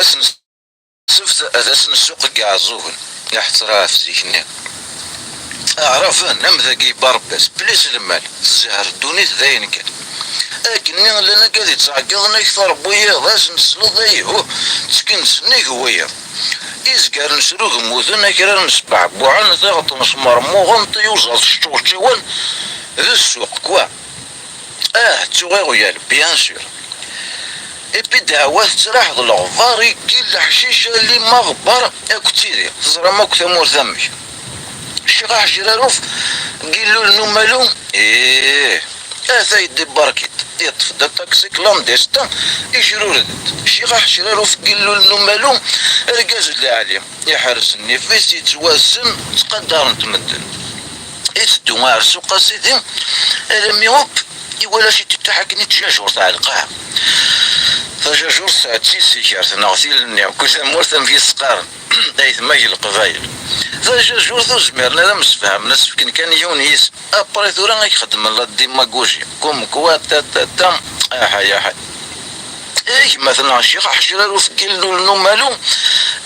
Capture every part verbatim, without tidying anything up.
Ass n ssebt d ass n ssuq n Iɛeẓẓugen, iḥettreɣ ɣef zik-nni. Aɛraben am dagi yebba Rebbi-s, plis lmal, tezher ddunit d ayen kan. Akken-nni llan akka d ittɛeggiḍen akter n wiyaḍ, ass n sleḍ ayhuh, ttekken-d sennig wiyaḍ. Izgaren srugmuten, akraren sbeɛbuɛen, tiɣeṭṭen smermuɣen, tiyuzaḍ ččewčiwen, d ssuq, quoi. Ah, ttuɣ iɣyal, bien sûr. Et puis ddeɛwa tettraḥ d leɣbar, iggi leḥcic, alim aɣebbar, akked tidi. Teẓram akk tamurt amek. Ccix Aḥecraruf, deg illul n umalu, ih, ata yeddi barkit, yeṭṭef-d aṭaksi clandestin, ijrurd-d. Ccix Aḥecraruf, deg illul n umalu, argaz n lɛali, iḥerz nnif-is, yettwassen, ttqadaren-t medden. Iteddu ar ssuq a sidi, alammi hop, iwala ciṭiṭaḥ akken i tjajurt ar lqaɛa. Tajajurt tesɛa-d tisigert neɣ tilelli, ku tamurt amek i s-qqaren, aytma g Leqbayel. Tajajurt ur zmiren ara msefhamen, ad s-fken kan yiwen yisem. Après tura ad k-xedmen la démagogie, comme quoi ta ta ta, aḥay aḥay. Ay gma-tneɣ Ccix Aḥecraruf deg illul n umalu,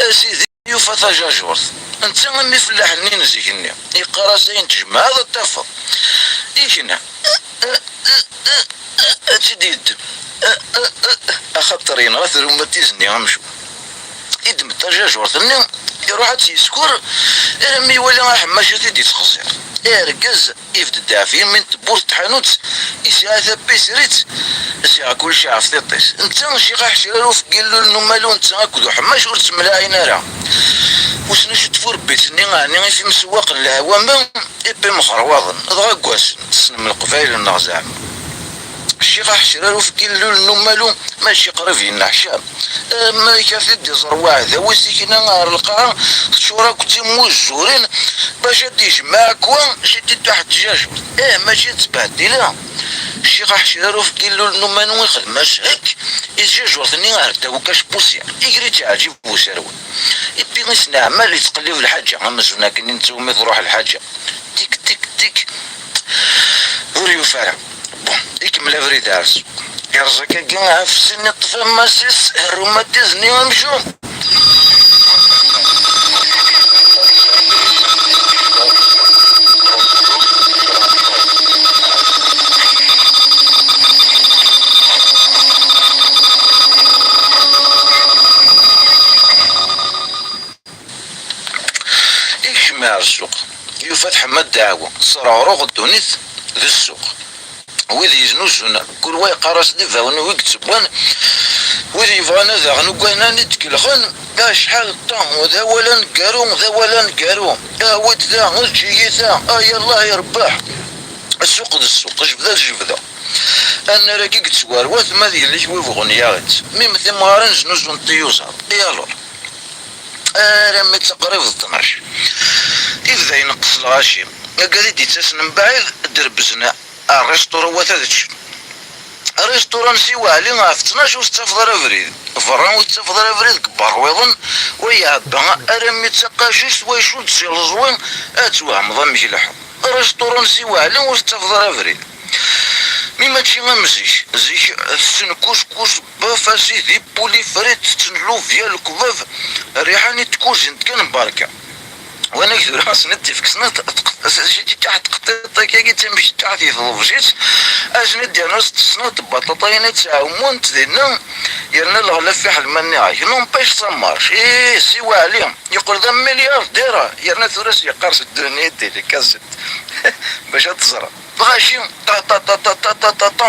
a sidi. Yufa tajajurt. Netta am ifellaḥen-nni n zik-nni. Yeqqar-as ayen tjemɛeḍ ad tafeḍ. Ikna. Ad tt-id-yeddem. Axaṭer yenɣa-t rhumatiz-nni amcum. Iddem-d tajajurt-nni, iruḥ ad tt-yeskur, armi iwala aḥemmac a t-id-yettxeẓẓir. Argaz ibedd-d ɣef yimi n tewwurt n tḥanut, yesɛa tapisrit, sɛiɣ kullec ɣef tiṭ-is. Netta Ccix Aḥecraruf deg illul n umalu, netta akked uḥemmac ur ttemlaɛin ara. Wissen acu tfurbit-nni, ɛni i imsewwaqen lehwa-ma, ipi mxerwaḍen, dɣa ggasen, tessnem Leqbayel-nneɣ zeɛma. Ccix Aḥecraruf deg illul n umalu, mačči qrib yenneḥcam. Amek a t-id-iẓer waɛdaw-is, ikna ɣer lqaɛa, teččur akk d timuzzurin, bac ad d-ijmeɛ akwa, ciṭiṭaḥ n tjajurt. Eh, mačči d tbehdila. Ccix Aḥecraruf deg illul n umalu ixdem-as hekk i tjajurt-nni ar ddaw ukac n pusyar. Iger-itt iɛǧib userwel. Ipi isneɛmal, ittqellib lḥaǧa, amzun akken i netta umi truḥ lḥaǧa. Tik, tik, tik. Ur yufi ara. Bon, ikemmel abrid ar ssuq. Yerẓa akkagi ɣef sin, iṭṭef ammas-is, rhumatiz-nni amcum. Ikcem ar ssuq, yufa-t ḥma ddeɛwa, tesreɣruɣ ddunit d ssuq. Wid yeznuzun, kul wa yeqqar-as d ibawen-iw i yettewwan, wid yebɣan ad aɣen uganan i d-kellxen, acḥal ṭṭan, d awal aneggaru, d awal aneggaru, awi-d ta, eǧǧ-iyi ta, ay Allah irebbeḥ. Ssuq d ssuq, jebda d jebda. Annar-agi yettwarwat, ma d yelli-k wi bɣun yaɣ-itt. Mim timɣarin znuzunt tiyuzaḍ. Et alors? Armi d taqrib d ṭnac, ibda ineqqes lɣaci. Agad i d-ittasen mebɛid, d-rebzen ar restaurant wat ad ččen. Restaurant n Si Waɛli ɣef ṭnac ur tettafeḍ ara abrid. Berra ur tettafeḍ ara abrid deg berwiḍen, wa iɛebba armi d taqacuct, wa icudd si leẓwi, ad twehmeḍ amek leḥḥu. Restaurant n Si Waɛli ur tettafeḍ ara abrid. Mi mačči am zik, zik tetten kuskus, baf, a sidi, poulet frit, tetten lubya, lekbab, rriḥa-nni n tkuzint kan barka. Wanag tura asen-d-ifk snat, snat tqeṭṭiṭ akkagi d tamecṭaḥt i tḍebcit, asen-d yerna snat tbaṭaṭayin ad ttɛumunt dinna, yerna leɣla fiḥel ma nniɣ-ak. N'empêche ça marche. Ih, Si Waɛli yeqqel d amilyardir, yerna tura s-yeqqar s ddunit délicat bac ad teẓreḍ. Lɣaci, ṭa, ṭa, ṭa, ṭa.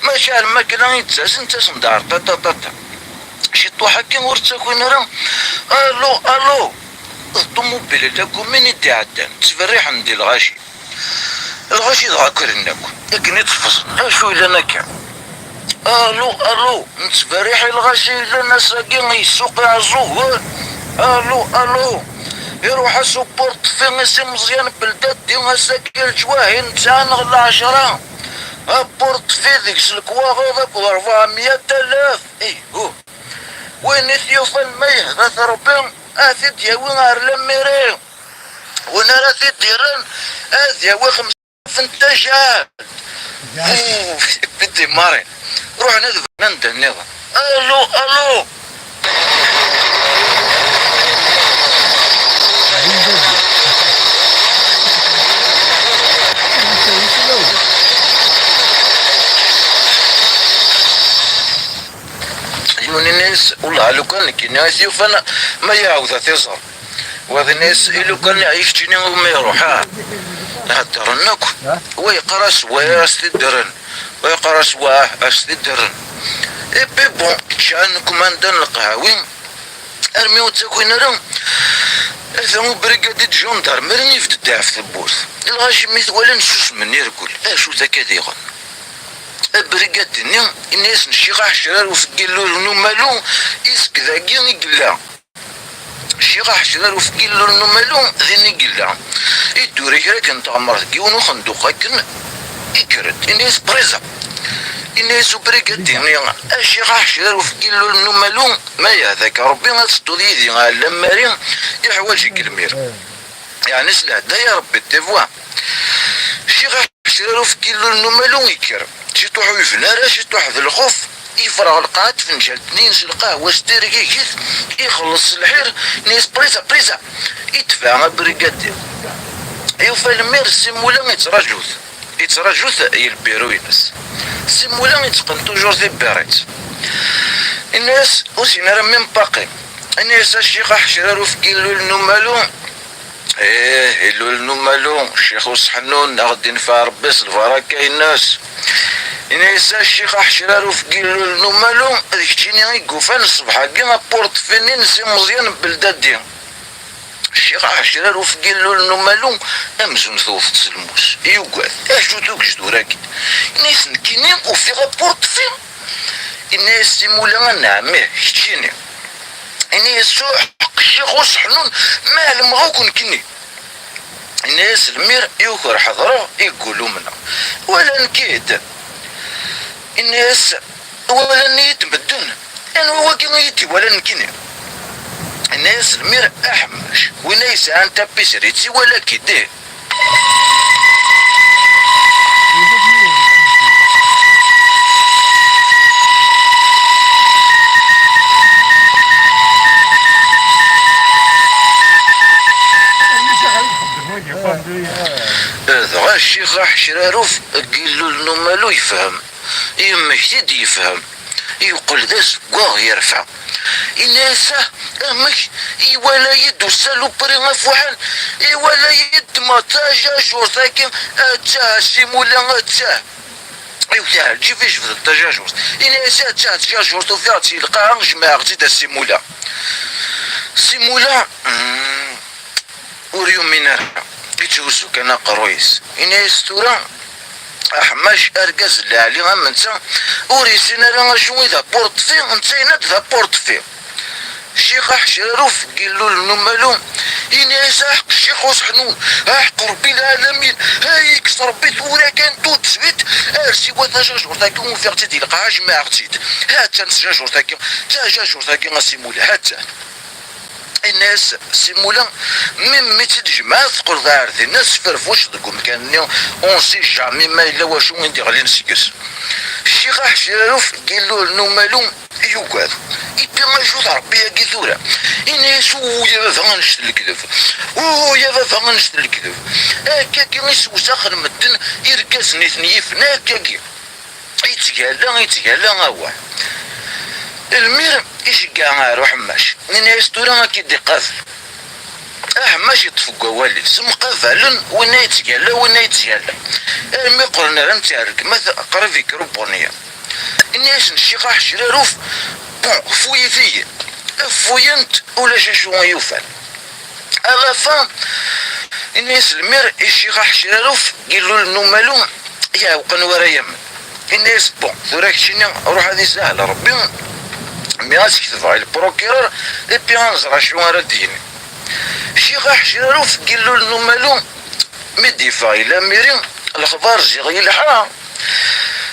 Maca ar lmakla i d-ttasen, ttasen-d ar ṭa, ṭa, ṭa, ṭa. Ciṭuḥ akka ur ttakin ara. Allo, allo. D ṭumubil n la commune i d-iɛeddan, ttberriḥen di lɣaci. Lɣaci dɣa kkren akk, akken i ṭṭfeẓen. Acu yellan akka? Allo, allo. Nettberriḥ i lɣaci yellan ass-agi i ssuq Iɛeẓẓugen. Allo, allo. Iruḥ-as upurṭfi i Si Meẓyan Beldaddi ass-agi leǧwahi n tesɛa neɣ lɛecṛa. Apurṭfi deg-s lekwaɣeḍ akked ṛebɛemya alaf. Ih, huh. Win i t-yufan ma yehda-t Ṛebbi, a t-id-yawi ar lamiri. Win ara t-id-irren, ad yawi xemsa alaf n tajal. Uf, i d-immarin. Ruḥen ad bnan anda nniḍen. Allo, allo. Yiwen ini-as, wellah lukan nekkini i t-yufan ma iɛawed ad t-iẓer. Wayeḍ ini-as, i lukan i keččini umi iruḥ, ah. Heddren akk. Wa yeqqar-as wa as-t-id-rren. Wa yeqqar-as wa as-t-id-rren. Et puis bon, ččan kumandan lqahwi. Armi ur ttakin ara, ata ubrigadi d gendarmerie ibedd-d ɣef tewwurt. Lɣaci mi t-walan susmen irgel. Acu-t akka diɣen? Abrigadi-nni, ini-asen Ccix Aḥecraruf n Yillulen n Umalu, iseg dagi i yella. Ccix Aḥecraruf n Yillulen n Umalu, din i yella. Idduri kra akken teɣmert deg yiwen uxenduq akken, ikker-d. Ini-as, Présent. Ini-as ubrigadi-nni, a Ccix Aḥecraruf n Yillulen n Umalu, ma yehda-k Ṛebbi ad tedduḍ yid-i ɣer Lamari, iḥwaǧ-ik lmir. Yeɛni s lehda ya Ṛebbi, tes voix. Ccix Aḥecraruf n Yillulen n Umalu ikker. Ciṭuḥ ur yebni ara, ciṭuḥ d lxuf, yefreɣ lqaɛa n tfenǧalt-nni-ines n lqahwa s tirgigit, ixelleṣ s lḥir, ini-as, Présent, présent. Itbeɛ abrigadi. Yufa lmir Simula ittraǧu-t. Ittraǧu-t i lbiru-ines. Simula itteqqen toujours tibbirit. Ini-as, ur sin ara même pas. Ini-as, a Ccix Aḥecraruf n Yillulen n Umalu. Ih, Illulen n Umalu, Ccix Useḥnun, a ɣ-d-inefeɛ Ṛebbi s lbaraka-ines. Ini-as, a Ccix Aḥecraruf n Yillulen n Umalu, d keččini i yufan ṣṣbeḥ-agi apurṭfi-nni n Si Meẓyan n Beldadi. Ccix Aḥecraruf n Yillulen n Umalu, amzun tewwḍeḍ s lmus. Yugad. Acu-t ugejdur-agi? Ini-as, nekkini ufiɣ apurṭfi. Ini-as Simula, anɛam, ih, keččini. Ini-as, uḥeqq Ccix Useḥnun, ma ɛelmeɣ akk nekkini. Ini-as lmir, yuker ḥeḍreɣ, yeggul umneɣ. Walan-k-id. Ini-as, walan-iyi-d medden. Anwa wagi i yi-d-iwalan nekkini? Ini-as lmir, aḥemmac, win ay yesɛan tapisrit, iwala-k-id, ih. Dɣa Ccix Aḥecraruf n Yillulen n Umalu yefhem. Yemmekti-d yefhem. Yeqqel d azeggaɣ yerfa. Ini-as, ah, amek? Iwala-yi-d usalupri afuḥan, iwala-yi-d ma d tajajurt-agi, attah a Simula, attah. Iwet-aɣ lǧib ijbed-d tajajurt. Ini-as, attah tajajurt, ufiɣ-tt i lqaɛa, jemɛeɣ-tt-id a Simula. Simula, mm, ur yumin ara. Itthuzzu kan aqerruy-is. Ini-as, tura, aḥemmac, argaz n lɛali am netta, ur yessin ara acu i d apurṭfi, netta yenna-d d apurṭfi. Ccix Aḥecraruf n Yillulen n Umalu, ini-as, aḥeqq Ccix Useḥnun, aḥeqq Ṛebbi lɛalamin, ay ikkes Ṛebbi tura kan tout de suite, ar siwa tajajurt-agi ufiɣ-tt-id di lqaɛa, jemɛeɣ-tt-id. Ha-tt-an tjajurt-agi, tajajurt-agi a Simula, ha-tt-an. Ini-as Simula, mi, mi tt-id-jemɛeɣ, teqqel ɣer dinna, tesferfuc deg umkan-nni, on sait jamais ma yella wacu i d-iɣlin seg-s. Ccix Aḥecraruf n Yillulen n Umalu yugad. Ipi acu d Ṛebbi-agi tura? Ini-as, uy a baba annect n lekdeb, uy a baba annect n lekdeb. Akkagi i sewsaxen medden irgazen i ten-yifen, akkagi. Yettgalla, yettgalla, awah. Lmir iceggeɛ ɣer uḥemmac. Ini-as, tura ad k-id-iqabel. Aḥemmac yeṭṭef deg wawal-is. Mqabalen, winna yettgalla, winna yettgalla. Armi qqlen ar netta ar gma-t, qrib yekker ubunyiḍ. Ini-asen Ccix Aḥecraruf, bon, fuyit-iyi. Fuyent, ulac acu i yufan. À la fin, ini-as lmir i Ccix Aḥecraruf n Yillulen n Umalu, iɛewqen wara yamen. Ini-as, bon, tura keččini, ruḥ ad isahel Ṛebbi, mi ad s-ketbeɣ i lprokirur, et puis ad nẓer acu ara d-yini. Ccix Aḥecraruf n Yillulen n Umalu, mi d-yeffeɣ i Lamiri, lexbar ziɣ yelḥa.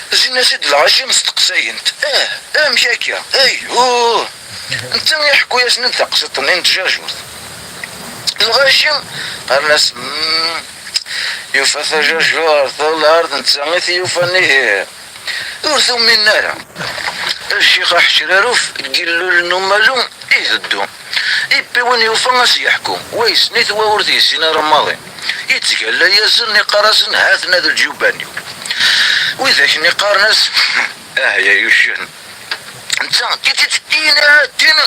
Zzin-as-id lɣaci, steqsayen-t, ah, amek akka? Ayhuh! Netta iḥekku-yasen-d taqsiṭ-nni n tjajurt. Lɣaci qqaren-as, mm, yufa tajajurt, tawlart, netta i t-yufan, ihi. Ur t-uminen ara. Ccix Aḥecraruf n Yillulen n Umalu iteddu. Ipi win yufa a s-yeḥku, wa yessen-it, wa ur t-yessin ara maḍi. Yettgalla-yasen, iqqar-asen, ha-ten-a d lǧuban-iw. Widak-nni qqaren-as, ah ya yuccen. Netta titittin atin,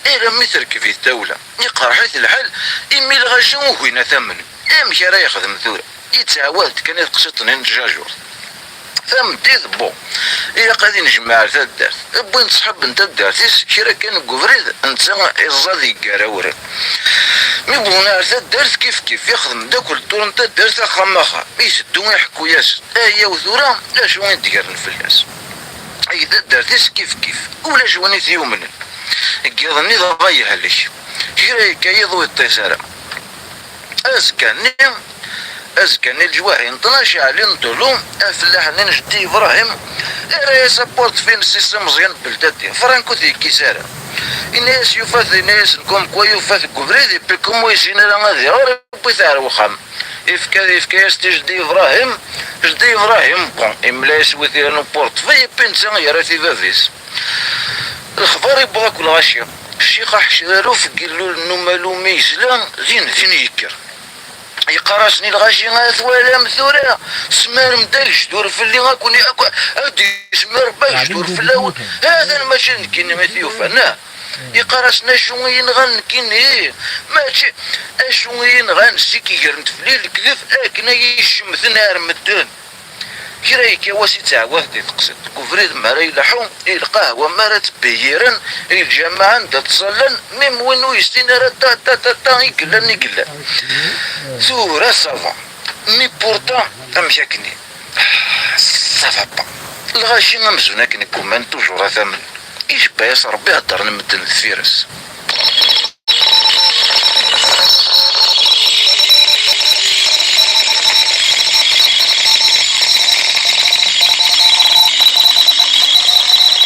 armi terkeb-it tawla. Iqerḥ-it lḥal, imi lɣaci ugin ad t-amnen. Amek ara yexdem tura? Yettɛawad-d kan i teqsiṭ-nni n tjajurt. Tameddit, bon, ilaq ad inejmeɛ ar taddart. Wwin-d ṣṣḥab n taddart-is kra kan deg ubrid, netta iẓẓad yeggar awren. Mi wwḍen ar taddart, kif kif, ixdem-d akk lṭur n taddart axxam axxam. Iteddu iḥekku-yasen. Ayaw tura, acu i d-gren fell-as? Ay taddart-is kif kif, ulac win i t-yumnen. Deg yiḍ-nni dɣa yehlek. Kra yekka yiḍ ur yeṭṭis ara. Azekka-nni, azekka-nni leǧwahi n tnac Ɛli n Dulu, afellaḥ-nni n jeddi Yebrahim, irra-yas apurṭfi-ines i Si Meẓyan Beldadi, Frank ur t-yekkis ara. Yenna-yas yufa-t, yenna-yasen comme quoi yufa-t deg ubrid, et puis comme ur yessin ara ad iɣer, yewwi-t ar wexxam. Yefka, yefka-yas-t i jeddi Yebrahim, jeddi Yebrahim, bon, imla-yas wi t-iran upurṭfi, et puis netta yerra-t i bab-is. Lexbar yewweḍ akk lɣaci. Ccix Aḥecraruf deg illul n umalu mi yezla, din din yekker. Yeqqar-asen i lɣaci, a twalam tura, tesmarem-d agejdur fell-i, akk-, akk-, ad d-yesmar Rebbi agejdur fell-awen. Hatan mačči d nekkini i t-yufan, ah. Yeqqar-asen acu i yenɣan nekkini, mačči acu i yenɣan, zik i gren-d fell-i lekdeb akken ad yi-cemten ar medden. Kra yekka wass yettɛawad di teqsiṭ. Deg ubrid mi ara ileḥḥu, i lqahwa mi ara ttbeyyiren, i lǧameɛ anda ttẓallan, même win ur yessin ara ta, ta, ta, ta, i yellan, i yellan. Tura ça va. Mais pourtant, amek akken? Ça va pas. Lɣaci amzun akken gguman toujours ad t-amnen. Ijebba-yas Rebbi heddren medden deffir-s.